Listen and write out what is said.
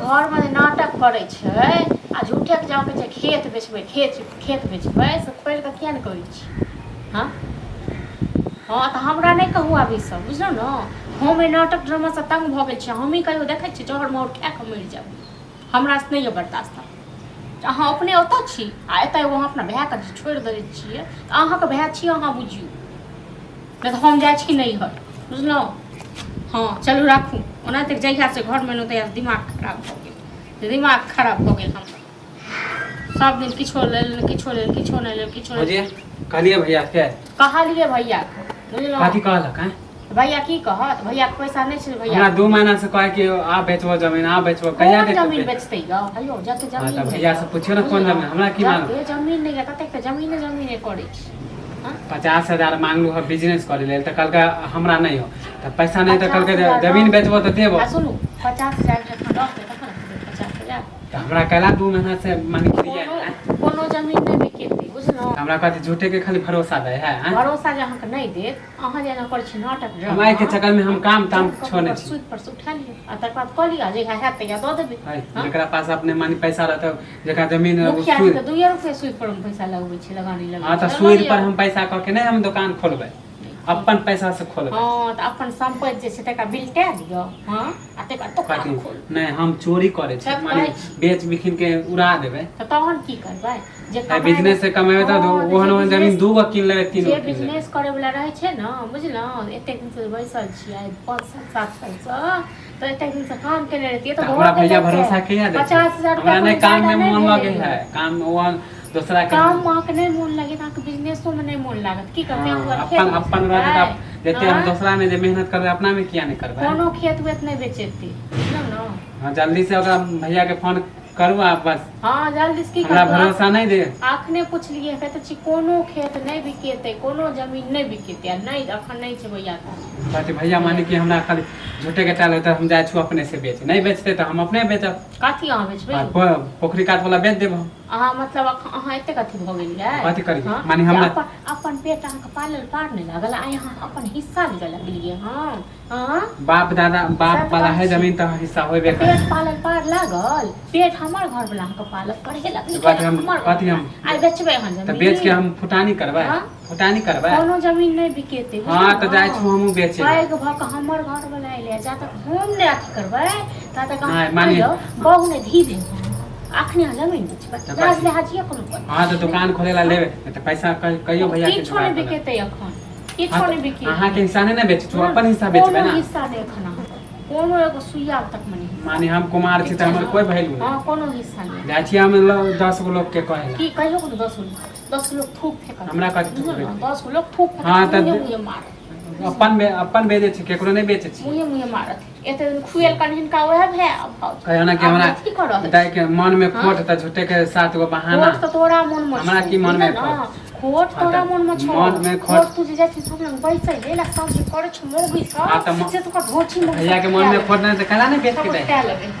घरमे जे नाटक करै छै आ झूठेके जाके छै खेत बेचबै, खेत खेत बेचबै, से खोलि कऽ किया नहि कहै छी? हँ हँ, तऽ हमरा नहि कहू आब ई सब, बुझलहुँ ने? हम एहि नाटक ड्रामासँ तंग भऽ गेल छी। हमही कहियो देखै छी जहर माहुर खाए कऽ मरि जायब, हमरासँ नहि यऽ बर्दाश्त। अहाँ अपने ओतऽ छी आ एतऽ एगो अहाँ अपना भायके जे छोड़ि देने छियै, तऽ अहाँके भाय छी, अहाँ बुझियौ, नहि तऽ हम जाइ छी नैहर, बुझलहुँ? हँ, चलू राखू। ओना तऽ जहियासँ घरमे एलहुँ तहियासँ दिमाग खराब भऽ गेल, दिमाग खराब भऽ गेल हमर। सब दिन किछो लेल, किछो लेल, किछो नहि लेल, किछो भौजी, कहलियै भैया के? कहलियै भैयाके, बुझलहुँ? कथी कहलक हैं? भैया की कहत? भैयाके पैसा नहि छै भैया। हमरा 2 महीना से कहे कि आ बेचबो जमीन, आ बेचबो, कहिया कोन देतै? जमीन बेचतै यौ? हेयौ, जते हाँ, जमीन तऽ नहि भैया से पुछियौ ने कोन जमीन, हमरा की मालूम? जते जमीन नहि यऽ ततेक तऽ जमीने जमीने करै छी। हाँ? 50,000 मांगलू है बिजनेस करे लेल, तऽ कहलकै हमरा नहि हो, तऽ पैसा नहि, तऽ कहलकै 50,000 जमीन बेचबो तऽ देबो। आ सुनू, 50,000 जखन रहतै तखन ने देबै 50,000। तऽ हमरा कैला 2 महीना से माने क्रिया कोनो है। कोनो जमीन नहि बिकेतै, बुझलहुँ? हमरा कहते झूठे के खाली भरोसा दे है, आँय? भरोसा जे अहाँके नहि देत, अहाँ जे एना करै छी नाटक ड्रामा। हम आइ के चक्कर में हम काम ताम छोड़ने छी। सूद पर से उठा लिअ आ तकर बाद कऽ लिअ, जहिया हैत तहिया दऽ देबै। है, हाँ? जकरा पास अपने माने पैसा रहतै, जकरा जमीन मुखिया जी सूद तऽ 2 रुपये सूद पर हम पैसा लगबै छी, लगानी लगबै हाँ, तऽ छी। सूद पर हम पैसा कऽ के नहि हम दोकान खोलबै, अपन पैसा से खोलबै। हँ, तऽ अपन सम्पत्ति जे छै तकरा बिलटा दिअ, हँ, आ तकर बाद दोकान कथी? खोलू। नहि, हम चोरी करै छी सब माने कहै छी। बेच बिकिन के उड़ा देबै। तऽ तहन की करबै जे आ बिजनेस से कमेबै तऽ हँ, तऽ ओहन जे ओहन जमीन बिजनेस- दू गो कीन लेबै, तीन जे गो कीन लेबै। बिजनेस करे वाला रहै छै ने, बुझलहुँ? एतेक दिन से बैसल छियै, 5 साल 7 सालसँ, तऽ एतेक दिन से काम केने रहितियै तऽ तऽ हमरा भऽ गेल भैया रहितै। भरोसा कहिया दै छै? 50,000 हमरा रुपया नहि कोनो काम ज्यादा मे नहि मोन भेलै। लगै है, काम ओहन दोसरा के काम अहाँके नहि मोन लागत, अहाँके बिजनेसो मे नहि मोन लागत, की करतै? हँ, अहाँ अपन अपन रहतै तऽ जते हम आँय? दोसरा मे जे मेहनत करबै, अपना मे किया नहि करबै? कोनो खेत वेत नहि बेचेतै, बुझलहुँ ने? हँ, जल्दी से ओकरा भैया के फोन करू आप बस। हँ, जल्दी से की हमरा करबै? भरोसा नहि दे। अखने पुछलियै, कहै छी कोनो खेत नहि बिकेतै, कोनो जमीन नहि बिकेतै, आ नहि अखन नहि छै भैया के। कहते भैया माने कि हमरा खाली झूठे के टाल, तऽ हम जाइ छी अपने से बेच, नहि बेचते तऽ हम अपने बेचब। कथी अहाँ बेचबै? आ पोखरी कात वाला बेच देब हम। अहाँ मतलब अहाँ एतेक अथी भऽ गेलियै? कथी करियै? हँ? माने जे हमरा अपन अपन पेट अहाँके पालल पार नहि लागल, आइ अहाँ अपन हिस्सा लिअ लगलियै? हँ हँ। बाप दादा बाप सब वाला है कहै छी। जमीन तऽ हिस्सा होबे करे। पेट पालल पार लागल? पेट हमर घर वाला अहाँके पालक पढ़ेलक कथी लिखेलक हम हमर कथी घर हम आइ बेचबै अहाँ तऽ जमीन? बेच के हम फुटानी करबै? हँ? फुटानी करबै? कोनो जमीन नहि बिकेतै। हँ, तऽ जाइ छी हमहूँ बेचे। पैघ भऽ कऽ हमर घर वाला एलै, जा तक हम नहि अथी करबै ता तक अहाँ नहि, मानि- कहियौ, बहु नहि धी भेल, अखने अहाँ जमीन बेचबै? तऽ लाज लिहाज यऽ कोनो पर? हँ, तऽ दुकान खोले ला लेबै, नहि तऽ पैसा कहियो भैया के किछो जुगाड़ नहि कऽ लेब। बिकेतै अखन, किछो हँ, नहि तऽ बिकेतै। अहाँके हिस्सा नहि ने बेचै छी, अपन हिस्सा बेचबै कोनो ने। हिस्सा नहि एखन अहाँके, कोनो एगो सुइया तक मे नहि। माने हम कुमार छी तऽ हमर कोई वैल्यू हँ नहि? कोनो हिस्सा नहि। जाइ छी हम 10 गो लोक के कहै ला। की कहियो ने, 10 गो 10 गो लोक थूक फेकत। हमरा कथी थूक बुझल ने? फेकतै? 10 गो लोक थूक फेकत। हँ, तऽ मुँहे मुँहे मारत। अपन अपन बेचै छी, केकरो नहि बेचै छी। मुँहे मुँहे मारत। एते दिन खुएलकन हिनका वएह भए भाउज। कहियो ने कि आब हमरा अथी कऽ रहल दाइ के मन में हँ? खोट, तऽ झूठे के सात गो बहाना। खोट तऽ तोरा मन मे हमरा छौ, की मन मे बुझल ने? खोट? खोट हँ, तोरा तऽ मन मे छौ। मन मे खोट- खोट तू जे जाइ छी सब लग बैसै लेल आ सब जे करै छौ मौगी हँ, सब तऽ से तोरा ढोची मौगी भैया सब के मन में खा खोट नहि तऽ केना नहि बेच लेबै। के सब दै? खा लेबै।